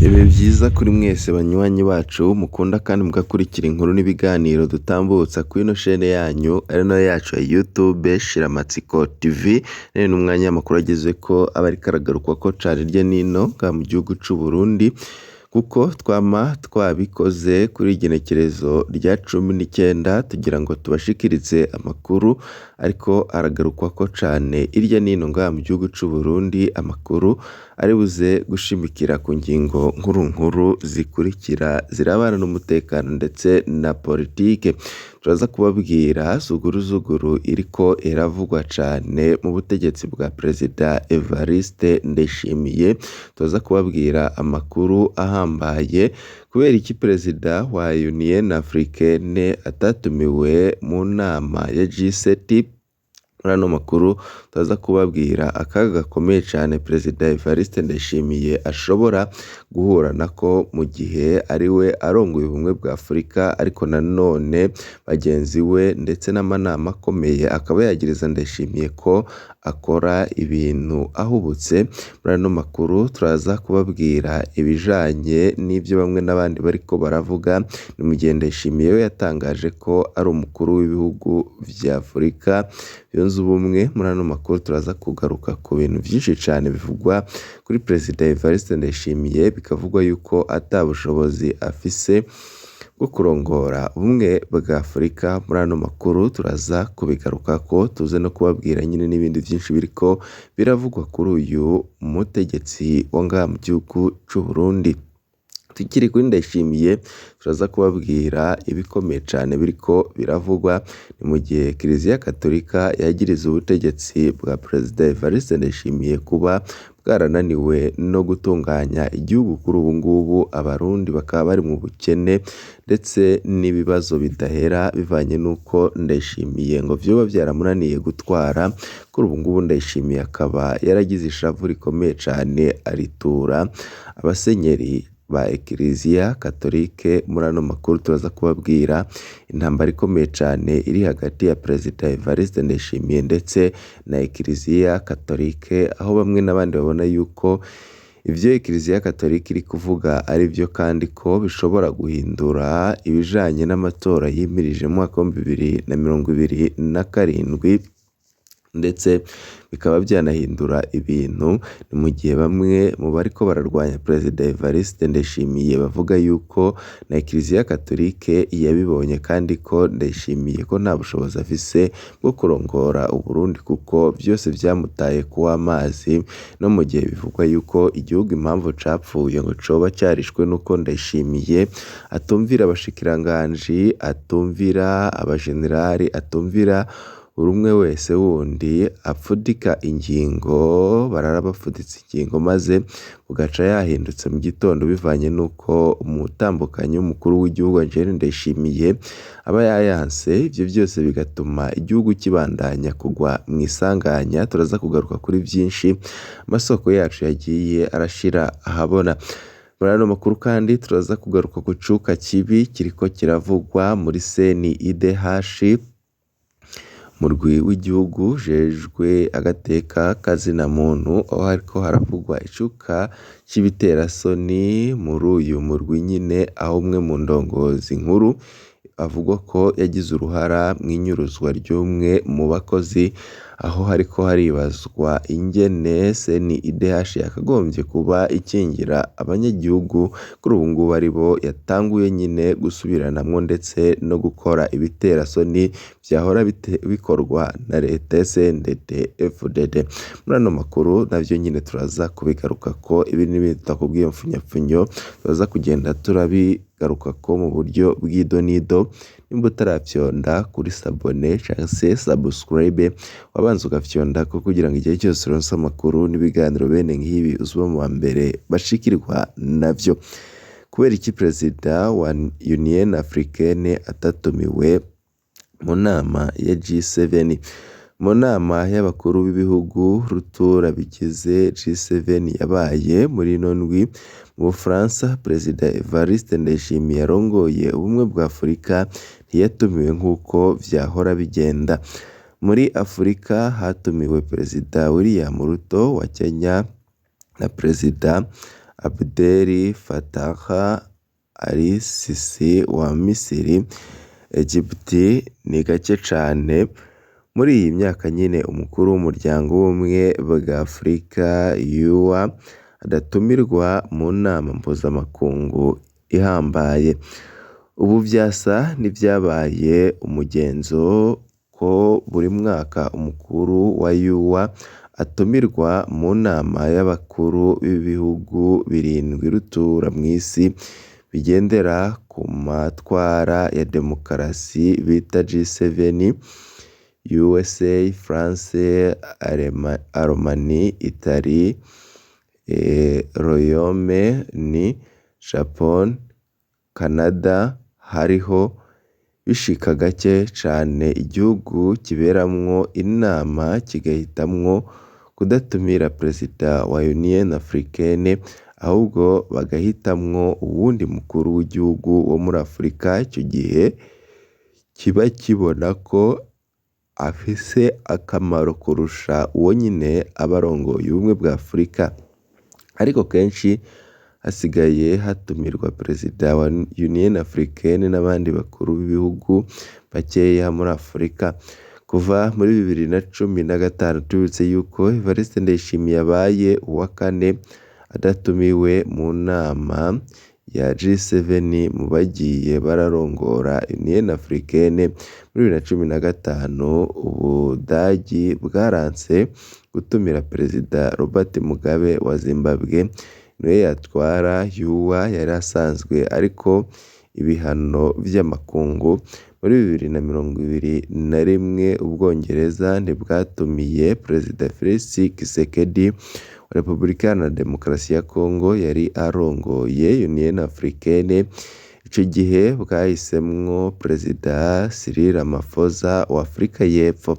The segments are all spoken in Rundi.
Ibihe vyiza kuri mwese banywanyi bacu mukunda kandi mugakurikira inkuru n'ibiganiro dutambutsa kw'ino shene yanyu ari nayo yacu ya YouTube Shiramatsiko TV. Rero n'umwanya w'amakuru agezeko aba ariko aragarukwako cane hirya nino ngaha mu gihugu c'u Burundi, kuko twama twabikoze kuri igenekerezo rya 19 tugira ngo tubashikirize amakuru ariko aragarukwako cane hirya nino ngaha mu gihugu c'u Burundi, amakuru ari buze gushimikira ku ngingo nkuru nkuru zikurikira zirabana n'umutekano ndetse na politike. Turaza kubabwira zuguruzuguru iriko iravugwa cane mu butegetsi bwa Perezida Evariste Ndayishimiye, turaza kubabwira amakuru ahambaye kubera iki Perezida wa Union Africaine atatumiwe mu nama ya G7. Muri ano makuru turaza kubabwira akaga gakomeye cane Perezida Evariste Ndayishimiye ashobora guhura nako mu gihe ariwe arongoye ubumwe bwa Afurika, ariko nanone bagenzi we ndetse n'amanama akomeye akaba yagiriza Ndayishimiye ko akora ibintu ahubutse. Muri ano makuru turaza kubabwira ibijanye n'ivyo bamwe n'abandi bariko baravuga, ni mu gihe Ndayishimiye we yatangaje ko ari umukuru w'ibihugu vya Afurika yunze ubumwe. Muri ano makuru turaza kugaruka ku bintu vyinshi cane bivugwa kuri Perezida Evariste Ndayishimiye, bikavugwa yuko ata bushobozi afise bwo kurongora ubumwe bwa Afurika. Muri ano makuru turaza kubigarukako, tuze no kubabwira nyene n'ibindi vyinshi biriko biravugwa kuri uyu mutegetsi wo ngaha mu gihugu c'u Burundi. Tukiri kuri Ndayishimiye turaza kubabwira ibikomeye cane biriko biravugwa, ni mu gihe Kiliziya Katolika yagiriza ubutegetsi bwa Perezida Evariste Ndayishimiye kuba bwarananiwe no gutunganya igihugu. Kuri ubu ngubu Abarundi bakaba bari mu bukene ndetse n'ibibazo bidahera bivanye n'uko Ndayishimiye ngo vyoba vyaramunaniye gutwara. Kuri ubu ngubu Ndayishimiye akaba yaragize ishavu rikomeye cane aritura abasenyeri ba Ekleziya Katolike. Muri ano makuru turaza kubabwira intambara ikomeye cane iri hagati ya Perezida Evariste Ndayishimiye ndetse na Ekleziya Katolike, aho bamwe n'abandi babona yuko ivyo Ekleziya Katolika iri kuvuga ari vyo kandi ko bishobora guhindura ibijanye n'amatora yimirije mu mwaka w'2027, ndetse bikaba vyanahindura ibintu. Ni mu gihe bamwe mu bariko bararwanya Perezida Evariste Ndayishimiye bavuga yuko na Ekleziya Katolike yabibonye kandi ko Ndayishimiye ko nta bushobozi afise bwo kurongora Uburundi kuko vyose vyamutaye kuw'amazi, no mu gihe bivugwa yuko igihugu impamvu capfuye ngo coba carishwe nuko Ndayishimiye atumvira abashikiranganji, atumvira abajenerali, atumvira buri umwe wese wundi apfudika ingingo, barara bapfuditse ingingo maze bugaca yahindutse mu gitondo bivanye n'uko umutambukanyi w'umukuru w'igihugu Angeline Ndayishimiye aba yayanse. Ivyo vyose bigatuma igihugu kibandanya kugwa mw'isanganya. Turaza kugaruka kuri vyinshi amasoko yacu yagiye arashira ahabona. Muri ano makuru kandi turaza kugaruka ku cuka kibi kiriko kiravugwa muri CNIDH, murwi w'igihugu ujejwe agateka kazina muntu, aho hariko haravugwa icuka c'ibiterasoni muri uyu murwi nyene, aho umwe mu ndongozi nkuru avugwa ko yagize uruhara mw'inyuruzwa ry'umwe mu bakozi, aho hariko haribazwa ingene CNIDH yakagombye kuba ikingira abanyagihugu, kuri ubu ngubu aribo yatanguye nyene gusubiranamwo ndetse no gukora ibiterasoni vyahora bikorwa na leta ya CNDD-FDD. Muri ano makuru navyo nyene turaza kubigarukako, ibi n'ibindi tutakubwiye mfunyapfunyo turaza kugenda turabigarukako mu buryo bw'idonido. Nimba utaravyonda kuri s'abonner canke se subscribe, wabanza ugafyondako kugira ngo igihe cyose uronse amakuru n'ibiganiro bene nk'ibi uzoba mu bambere bashikirwa navyo. Kubera iki Perezida wa Union Africaine atatumiwe mu nama ya G7? Mu nama y'abakuru b'ibihugu rutura bigize G7 yabaye muri ino ndwi mu Bufaransa, Perezida Evariste Ndayishimiye arongoye ubumwe bwa Afurika ntiyatumiwe nk'uko vyahora bigenda. Muri Afurika hatumiwe Perezida William Ruto wa Kenya na Perezida Abdel Fattah al-Sisi wa Misiri. Egiputi ni gake cane muri iyi myaka nyene umukuru w'umuryango w'ubumwe bwa Afurika UA adatumirwa mu nama mpuzamakungu ihambaye. Ubu vyasa n'ivyabaye umugenzo ko buri mwaka umukuru wa UA atumirwa mu nama y'abakuru b'ibihugu birindwi rutura mw'isi bigendera ku matwara ya demokarasi bita G7: USA, France, Allemagne, Italie, Royaume-Uni, Japon, Canada. Hariho bishika gake cane igihugu kiberamwo inama kigahitamwo kudatumira perezida wa Union Africaine, ahubwo bagahitamwo uwundi mukuru w'igihugu wo muri Afurika. Ico gihe kiba kibona ko afise akamaro kurusha uwo nyene aba arongoye ubumwe bwa Afurika. Ariko kenshi hasigaye hatumirwa perezida wa Union Africaine n'abandi bakuru b'ibihugu bakeya muri Afurika. Kuva muri 2015, tubibutse yuko Evariste Ndayishimiye abaye uwa kane adatumiwe mu nama ya G7 mu bagiye bararongora Union Africaine. Muri 2015 Ubudagi bwaranse gutumira perezida Robert Mugabe wa Zimbabwe, niwe yatwara UA yari asanzwe ariko ibihano vy'amakungu. Muri 2021 Ubwongereza ntibwatumiye perezida Felix Tshisekedi wa Repubulika Iharanira Demokarasi ya Kongo yari arongoye Union Africaine. Ico gihe bwahisemwo perezida Cyril Ramaphosa wa Afrika y'Epfo.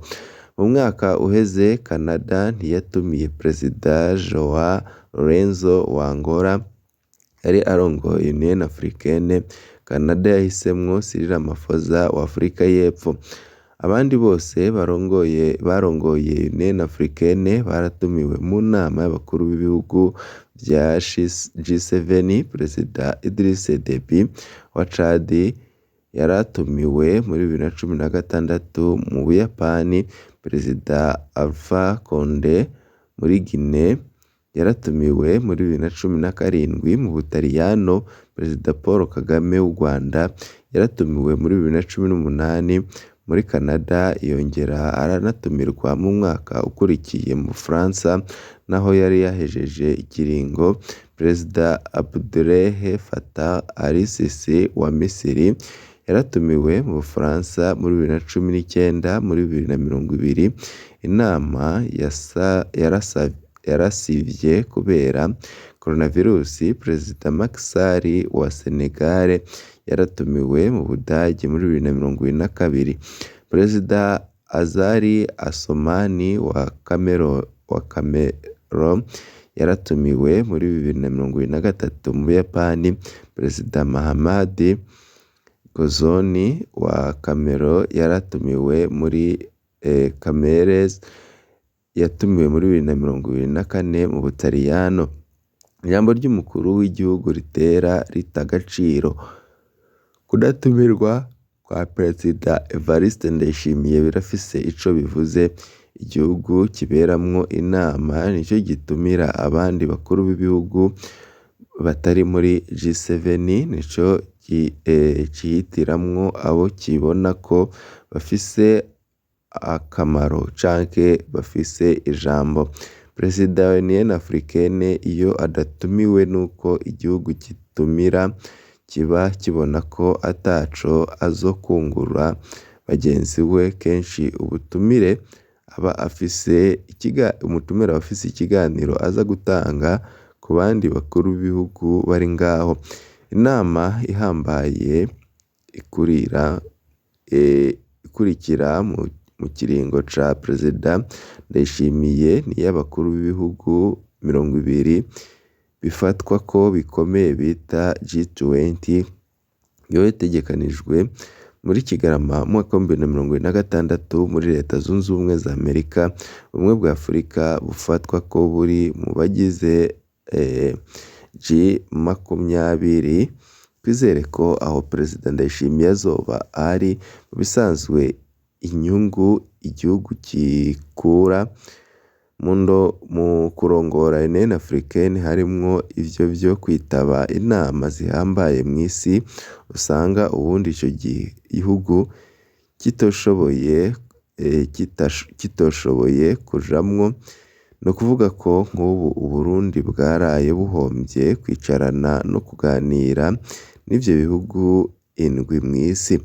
Mu mwaka uheze Canada ntiyatumiye perezida João Lourenço wa Angola yari arongoye Union Africaine. Canada yahisemwo Cyril Ramaphosa wa Afrika y'Epfo. Abandi bose barongoye Union Africaine baratumiwe mu nama y'abakuru b'ibihugu vya G7. Perezida Idriss Deby wa Chad yaratumiwe muri 2016 mu Buyapani. Perezida Alpha Condé muri Guinea yaratumiwe muri 2017 mu Butaliyano. Perezida Paul Kagame w'u Rwanda yaratumiwe muri 2018 muri Canada, yongera aranatumirwa mu mwaka ukurikiye mu Bufaransa naho yari yahejeje ikiringo. Perezida Abdel Fattah al-Sisi wa Misiri yaratumiwe mu Bufaransa muri 2019. Muri 2020 inama yarasivye kubera coronavirus. Perezida Macky Sall wa Senegal yaratumiwe mu Budagi muri 2022. Perezida Azali Assoumani wa Cameroon yaratumiwe muri 2023 mu Buyapani. Perezida Mahamat Bazoum wa Cameroon yaratumiwe muri Cameroon yatumiwe muri 2024 mu Butaliyano. Ijambo ry'umukuru w'igihugu ritera rita agaciro. Kudatumirwa kwa perezida Evariste Ndayishimiye birafise ico bivuze. Igihugu kiberamwo inama nico gitumira abandi bakuru b'ibihugu batari muri G7, nico cihitiramwo abo kibona ko bafise akamaro canke bafise ijambo. Perezida wa Union Africaine iyo adatumiwe nuko igihugu gitumira kiba kibona ko ataco azokungura bagenzi we. Kenshi ubutumire aba afise umutumire aba afise ikiganiro aza gutanga ku bandi bakuru b'ibihugu bari ngaho. Inama ihambaye ikurikira mu kiringo ca perezida Ndayishimiye ni iy'abakuru b'ibihugu 20 bifatwa ko bikomeye bita G20, yoba itegekanijwe muri Kigarama mu mwaka wa 2026 muri Leta Zunze Ubumwe za Amerika. Ubumwe bwa Afurika bufatwa ko buri mu bagize G20. Twizere ko aho Perezida Ndayishimiye azoba ari. Mu bisanzwe inyungu igihugu gikura mu kurongora Union Africaine harimwo ivyo vyo kwitaba inama zihambaye mw'isi, usanga ubundi ico gihugu kitoshoboye kujamwo. Ni ukuvuga ko nk'ubu Uburundi bwaraye buhomvye kwicarana no kuganira n'ivyo bihugu indwi mw'isi.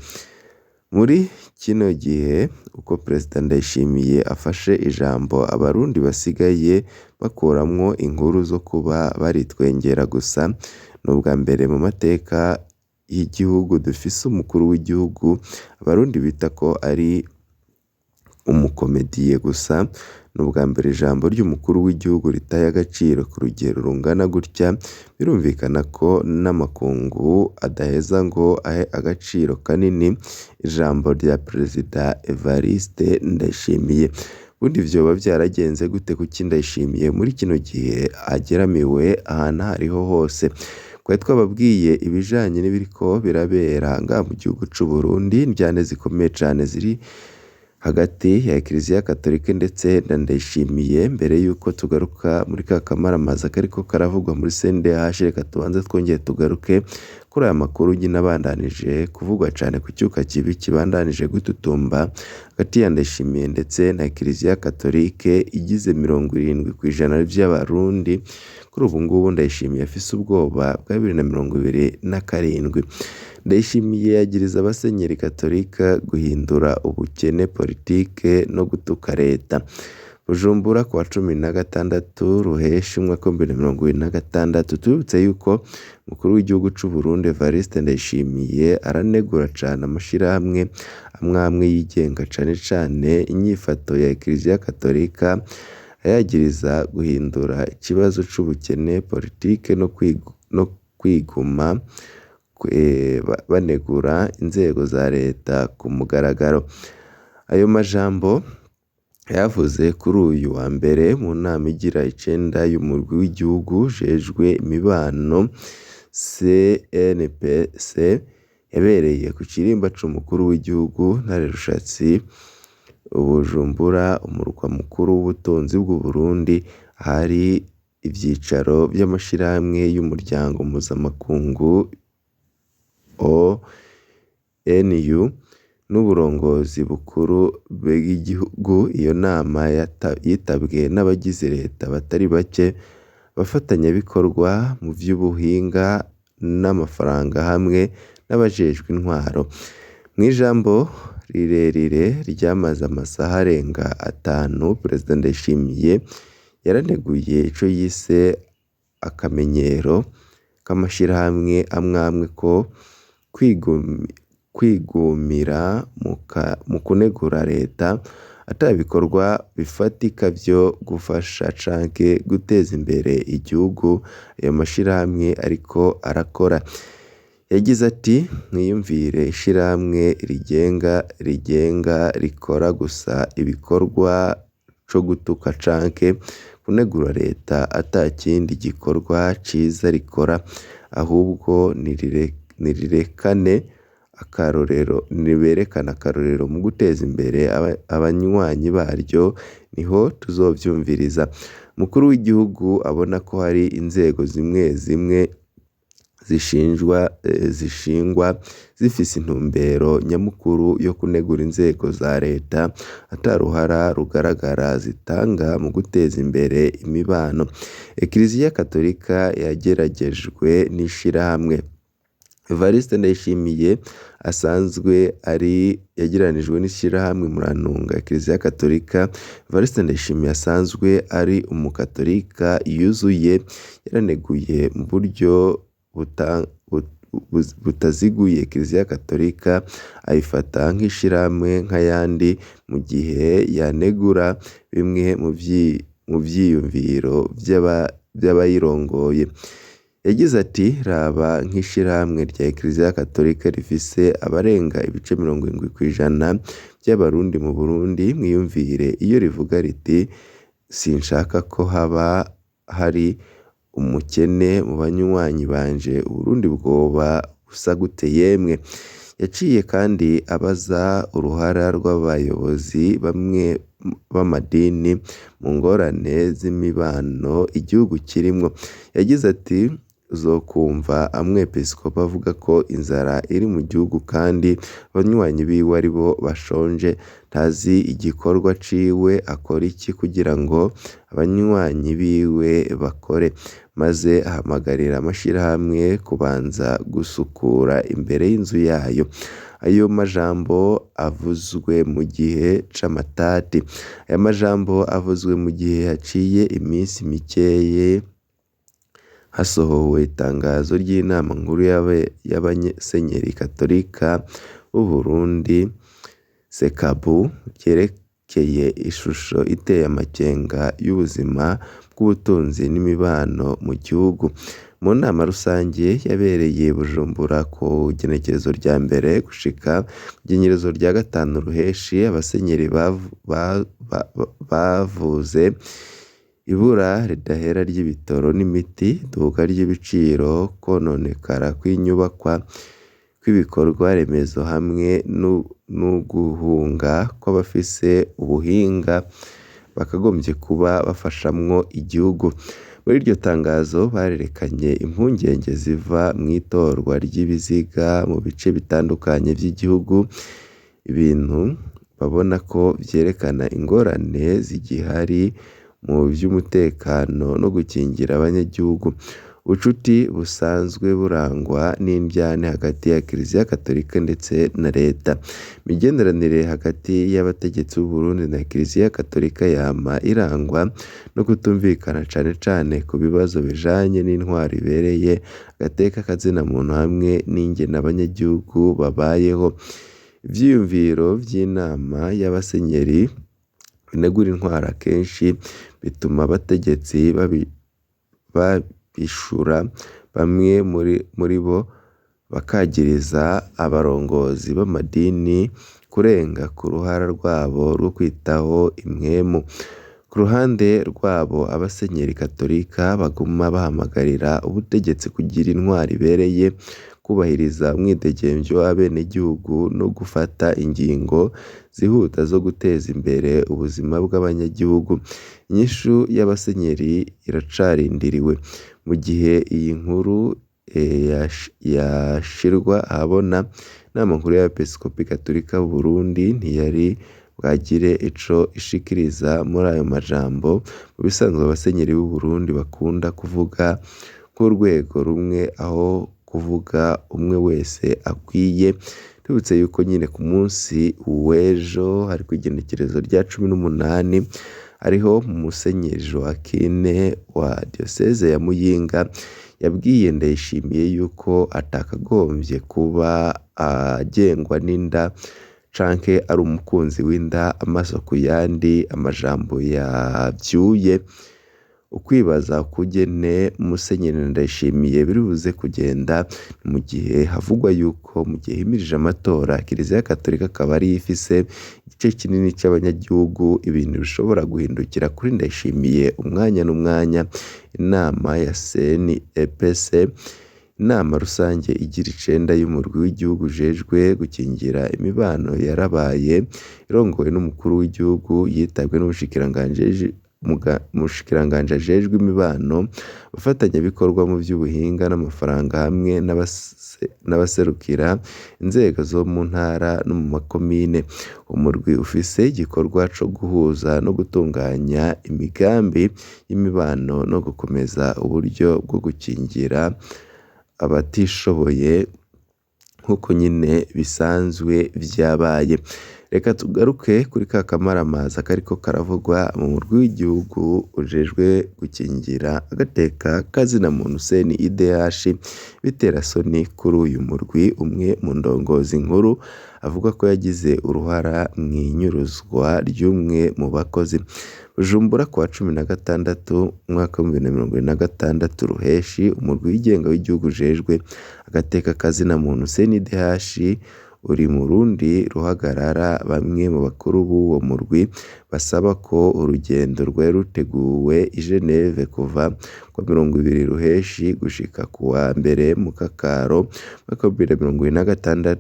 Muri kino gihe uko Perezida Ndayishimiye afashe ijambo, abarundi basigaye bakuramwo inkuru zo kuba baritwengera gusa. Ni ubwa mbere mu mateka y'igihugu dufise umukuru w'igihugu abarundi bita ko ari umukomediye gusa. Ni ubwa mbere ijambo ry'umukuru w'igihugu ritaye agaciro ku rugero rungana gutya. Birumvikana ko n'amakungu adaheza ngo ahe agaciro kanini ijambo rya Perezida Evariste Ndayishimiye. Ubundi vyoba vyaragenze gute kuki Ndayishimiye muri kino gihe ageramiwe ahantu aho ariho hose? Twari twababwiye ibijanye n'ibiriko birabera ngaha mu gihugu c'Uburundi, indyane zikomeye cane ziri hagati ya Eklezia Katolika ndetse na Ndayishimiye. Mbere yuko tugaruka muri ka kamaramaza kariko karavugwa muri CNDH, reka tubanze twongere tugaruke kuri aya makuru nyine abandanije kuvugwa cane ku cyuka kibi kibandanije gututumba hagati ya Ndayishimiye ndetse na Eklezia Katolike igize 70% vy'abarundi. Kuri ubu ngubu Ndayishimiye afise ubwoba bwa 2027. Ndayishimiye yagiriza abasenyeri Katolika guhindura ubukene politike no gutuka leta. Bujumbura kuwa 16 Ruheshi umwaka 2026. Tubibutse yuko umukuru w'igihugu c'u Burundi Evariste Ndayishimiye aranegura cane amashirahamwe amwe amwe yigenga, cane cane inyifato ya Eklezia Katolika, ayagiriza guhindura ikibazo c'ubukene politike no kwiguma banegura inzego za leta ku mugaragaro. Ayo majambo yavuze kuri uyu wa mbere mu nama igira icenda y'umurwi w'igihugu ujejwe imibano CNPC yabereye ku kirimba c'umukuru w'igihugu Ntare Rushatsi, Bujumbura, umurwa mukuru w'ubutunzi bw'Uburundi, ahari ivyicaro vy'amashirahamwe y'umuryango mpuzamakungu ONU n'uburongozi bukuru bw'igihugu. Iyo nama yitabwe n'abagize leta batari bake, abafatanyabikorwa mu vy'ubuhinga n'amafaranga hamwe n'abajejwe intwaro. Mw'ijambo rirerire ryamaze amasaha arenga 5, Perezida Ndayishimiye yaraneguye ico yise akamenyero k'amashirahamwe amwe amwe ko kwigumira mu kunegura leta ata bikorwa bifatika vyo gufasha canke guteza imbere igihugu ayo mashirahamwe ariko arakora. Yagize ati: "Mwiyumvire ishirahamwe rigenga rikora gusa ibikorwa co gutuka canke kunegura leta ata kindi gikorwa ciza rikora, ahubwo nirirekane akarorero, niberekane akarorero mu guteza imbere abanywanyi baryo, niho tuzovyumviriza." Umukuru w'igihugu abona ko hari inzego zimwe zimwe zishingwa zifise intumbero nyamukuru yo kunegura inzego za leta ata ruhara rugaragara zitanga mu guteza imbere imibano. Eklezia Katolika yageragejwe n'ishirahamwe Evariste Ndayishimiye asanzwe ari yagereranijwe n'ishirahamwe Murantunga Eklezia Katolika. Evariste Ndayishimiye asanzwe ari umukatolika yuzuye, yaraneguye mu buryo butaziguye Eklezia Katolika, ayifata nk'ishirahamwe nk'ayandi, mu gihe yanegura bimwe mu vyiyumviro vy'abayirongoye. Yagize ati: "Raba nk'ishirahamwe rya Eklezia Katolika rifise abarenga ibice 70% vy'abarundi mu Burundi, mwiyumvire iyo rivuga riti sinshaka ko haba hari Umukene mu banywanyi banje Uburundi bwoba busa gute yemwe?" Yaciye kandi abaza uruhara rw'abayobozi bamwe b'amadini mu ngorane z'imibano igihugu kirimwo. Yagize ati: "Uzokumva umwepiskopi avuga ko inzara iri mu gihugu kandi abanywanyi biwe aribo bashonje, ntazi igikorwa ciwe, akora iki kugira ngo abanywanyi biwe bakore?" Maze ahamagarira amashirahamwe kubanza gusukura imbere y'inzu yayo. Ayo majambo avuzwe mu gihe c'amatati. Aya majambo avuzwe mu gihe haciye iminsi mikeye hasohowe itangazo ry'inama nkuru y'abasenyeri katolika b'u Burundi SECABU ryerekeye ishusho iteye amakenga y'ubuzima bw'ubutunzi n'imibano mu gihugu. Mu nama rusange yabereye Bujumbura ku igenekerezo rya mbere gushika kw'igenekerezo rya gatanu Ruheshi, abasenyeri bavuze ibura ridahera ry'ibitoro n'imiti, iduga ry'ibiciro, kwononekara kw'inyubakwa, kw'ibikorwa remezo hamwe n'uguhunga kw'abafise ubuhinga bakagombye kuba bafashamwo igihugu. Muri iryo tangazo barerekanye impungenge ziva mw'itorwa ry'ibiziga mu bice bitandukanye vy'igihugu, ibintu babona ko vyerekana ingorane zigihari mu vy'umutekano no gukingira abanyagihugu. Ubucuti busanzwe burangwa n'indyane hagati ya Kiliziya Katolika ndetse na leta. Imigenderanire hagati y'abategetsi b'u Burundi na Kiliziya Katolika yama irangwa no kutumvikana cane cane ku bibazo bijanye n'intwaro ibereye, agateka kazina muntu hamwe n'ingene abanyagihugu babayeho. Ivyiyumviro vy'inama y'abasenyeri binegura intwaro akenshi bituma abategetsi babishura, bamwe muri bo bakagiriza abarongozi b'amadini kurenga ku ruhara rwabo rwo kwitaho impwemu. Ku ruhande rwabo, abasenyeri katolika baguma bahamagarira ubutegetsi kugira intwaro ibereye, kubahiriza umwidegemvyo w'abenegihugu no gufata ingingo zihuta zo guteza imbere ubuzima bw'abanyagihugu. Inyishu y'abasenyeri iracarindiriwe. Mu gihe iyi nkuru yashirwa ahabona, inama nkuru y'abepiskopi gatolika b'u Burundi ntiyari bwagire ico ishikiriza muri ayo majambo. Mu bisanzwe abasenyeri b'u Burundi bakunda kuvuga nk'urwego rumwe aho kuvuga umwe wese akwiye. Tubibutse yuko nyine ku munsi w'ejo hariko igenekerezo rya 18 ariho Musenyeri Joachine wa Diyoseze ya Muyinga yabwiye Ndayishimiye yuko atakagombye kuba agengwa n'inda canke ari umukunzi w'inda, amaso ku yandi, amajambo yavyuye ukwibaza ukugene Musenyeri Ndayishimiye biribuze kugenda mu gihe havugwa yuko mu gihe himirije amatora Kiliziya Katolika akaba ariyo ifise igice kinini c'abanyagihugu, ibintu bishobora guhindukira kuri Ndayishimiye umwanya n'umwanya. Inama ya CNEPC, inama rusange igira icenda y'umurwi w'igihugu ujejwe gukingira imibano yarabaye irongowe n'umukuru w'igihugu, yitabwe n'umushikiranganji ajejwe imibano, abafatanyabikorwa mu vy'ubuhinga n'amafaranga hamwe n'abaserukira inzego zo mu ntara no mu makomine. Umurwi ufise igikorwa co guhuza no gutunganya imigambi y'imibano no gukomeza uburyo bwo gukingira abatishoboye nk'uko nyine bisanzwe vyabaye. Reka tugaruke kuri ka kamaramaza kariko karavugwa mu murwi w'igihugu ujejwe gukingira agateka kazina muntu CNIDH, biterasoni kuri uyu murwi. Umwe mu ndongozi nkuru avuga ko yagize uruhara mw'inyuruzwa ry'umwe mu bakozi. Bujumbura kuwa 16 umwaka w'2026 Ruheshi, umurwi wigenga w'igihugu ujejwe agateka kazina muntu CNIDH uri mu rundi ruhagarara. Bamwe mu bakuru b'uwo murwi basaba ko urugendo rwari ruteguwe i Geneve kuva kuwa 20 Ruheshi gushika kuwa 1 Mukakaro umwaka wa 2026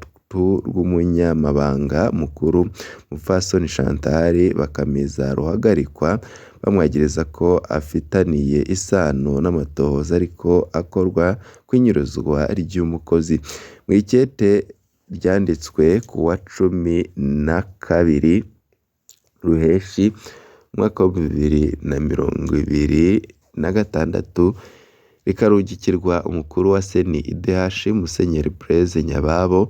rw'umunyamabanga mukuru Mupfasoni Chantal Bakamiza ruhagarikwa, bamwagiriza ko afitaniye isano n'amatohoza ariko akorwa kw'inyuruzwa ry'umukozi. Mw'ikete ryanditswe kuwa 12 Ruheshi umwaka wa 2026 rikarungikirwa umukuru wa CNIDH Musenyeri Blaise Nyababo,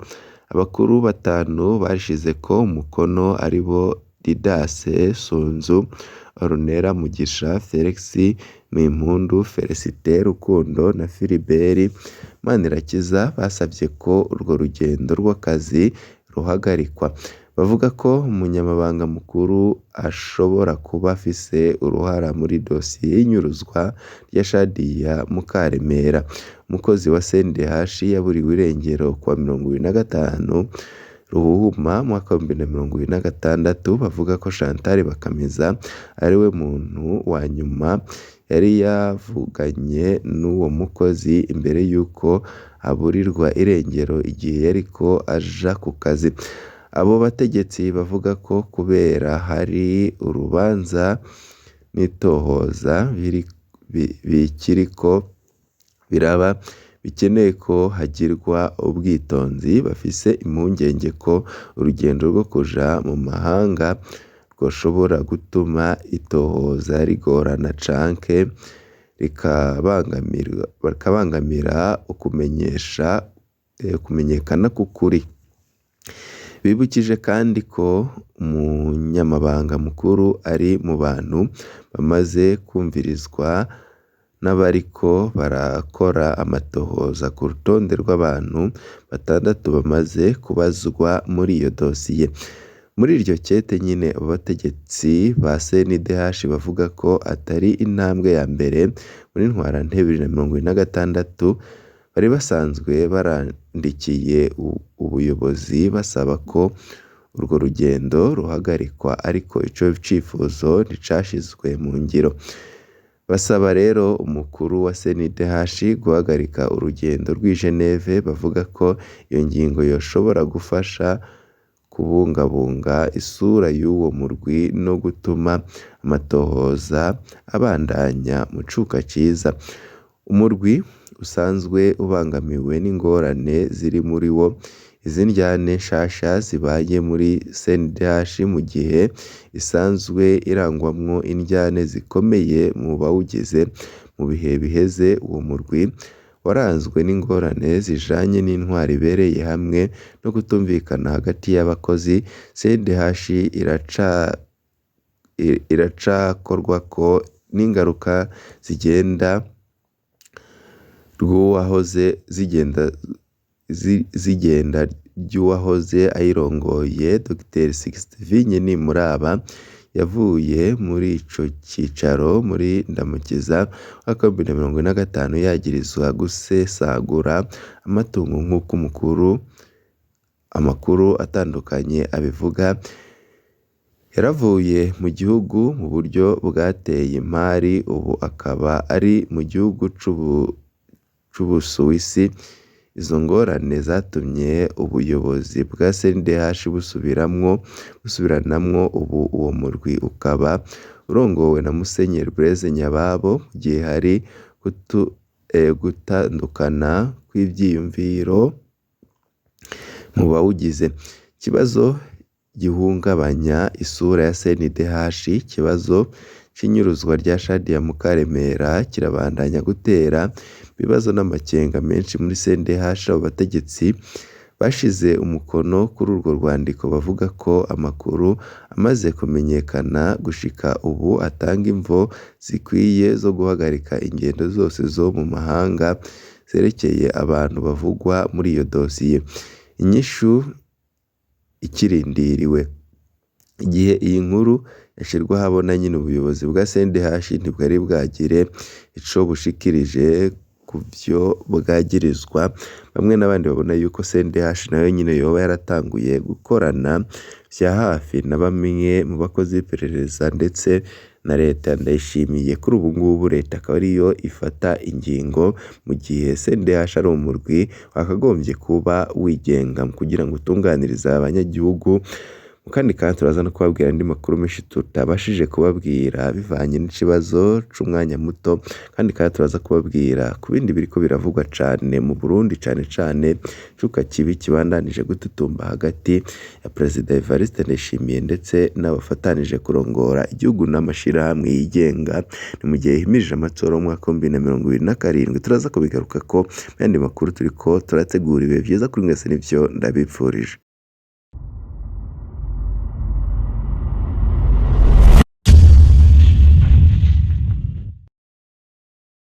abakuru batanu barishizeko umukono aribo Didas Sunzu, Ornella Mugisha, Felix Mimpundu, Felicite Rukundo na Philibert Manirakiza basavye ko urwo rugendo rw'akazi ruhagarikwa. Bavuga ko umunyamabanga mukuru ashobora kuba afise uruhara muri dosiye y'inyuruzwa rya Shadia Mukaremera, umukozi wa CNDH yaburiwe irengero kuwa 25 Ruhuhuma umwaka wa 2026. Bavuga ko Chantal Bakamiza ariwe muntu wa nyuma yari yavuganye n'uwo mukozi imbere y'uko aburirwa irengero igihe yariko aja ku kazi. Abo bategetsi bavuga ko kubera hari urubanza n'itohoza bikiriko biraba bikeneye ko hagirwa ubwitonzi. Bafise impungenge ko urugendo rwo kuja mu mahanga rwoshobora gutuma itohoza rigorana canke rikabangamira ukumenyekana k'ukuri. Bibukije kandi ko umunyamabanga mukuru ari mu bantu bamaze kumvirizwa n'abariko barakora amatohoza ku rutonde rw'abantu batandatu bamaze kubazwa muri iyo dosiye. Muri iryo kete nyene abo bategetsi ba CNIDH bavuga ko atari intambwe ya mbere muri ntwarante 2026 bari basanzwe barandikiye ubuyobozi basaba ko urwo rugendo ruhagarikwa, ariko ico cifuzo nticashizwe mu ngiro. Basaba rero umukuru wa CNIDH guhagarika urugendo rw'i Geneve, bavuga ko iyo ngingo yoshobora gufasha kubungabunga isura y'uwo murwi no gutuma amatohoza abandanya mu cuka ciza. Umurwi usanzwe ubangamiwe n'ingorane ziri muri wo. Izi ndyane nshasha zibaye muri CNIDH mu gihe isanzwe irangwamwo indyane zikomeye mu bawugize. Mu bihe biheze uwo murwi waranzwe n'ingorane zijanye n'intwaro ibereye hamwe no kutumvikana hagati y'abakozi. CNIDH iracakorwako n'ingaruka zigenda ry'uwahoze ayirongoye Dr Sixte Nimuraba yavuye muri ico cicaro muri Ndamukiza umwaka wa 2025 yagirizwa gusesagura amatungo nk'uko amakuru atandukanye abivuga. Yaravuye mu gihugu mu buryo bwateye impari, ubu akaba ari mu gihugu c'Ubusuwisi. Izo ngorane zatumye ubuyobozi bwa CNIDH busubiranamwo, ubu uwo murwi ukaba urongowe na Musenyeri Blaise Nyababo mu gihe hari gutandukana kw'ivyiyumviro mu bawugize. Ikibazo gihungabanya isura ya CNIDH, ikibazo c'inyuruzwa rya Shadia Mukaremera kirabandanya gutera ibibazo n'amakenga menshi muri CNIDH. Abo bategetsi bashize umukono kuri urwo rwandiko bavuga ko amakuru amaze kumenyekana gushika ubu atanga imvo zikwiye zo guhagarika ingendo zose zo mu mahanga zerekeye abantu bavugwa muri iyo dosiye. Inyishu ikirindiriwe. Igihe iyi nkuru yashirwa ahabona nyene, ubuyobozi bwa CNIDH ntibwari bwagire ico bushikirije ku ku vyo bwagirizwa, bamwe n'abandi babona yuko CNDH nayo nyene yoba yaratanguye gukorana vya hafi na bamwe mu bakozi b'iperereza ndetse na leta. Ndayishimiye kuri ubu ngubu leta akaba ariyo ifata ingingo, mu gihe CNDH ari umurwi wakagombye kuba wigenga kugira ngo utunganirize abanyagihugu. Kandi kandi turaza no kubabwira andi makuru menshi tutabashije kubabwira bivanye n'ikibazo c'umwanya muto, kandi kandi turaza kubabwira ku bindi biriko biravugwa cane mu Burundi, cane cane icuka kibi kibandanije gututumba hagati ya Perezida Evariste Ndayishimiye ndetse n'abafatanije kurongora igihugu n'amashirahamwe yigenga, ni mu gihe himirije amatora y'umwaka w'2027. Turaza kubigarukako mu yandi makuru turiko turategura. Ibihe vyiza kuri mwese nivyo ndabipfurije.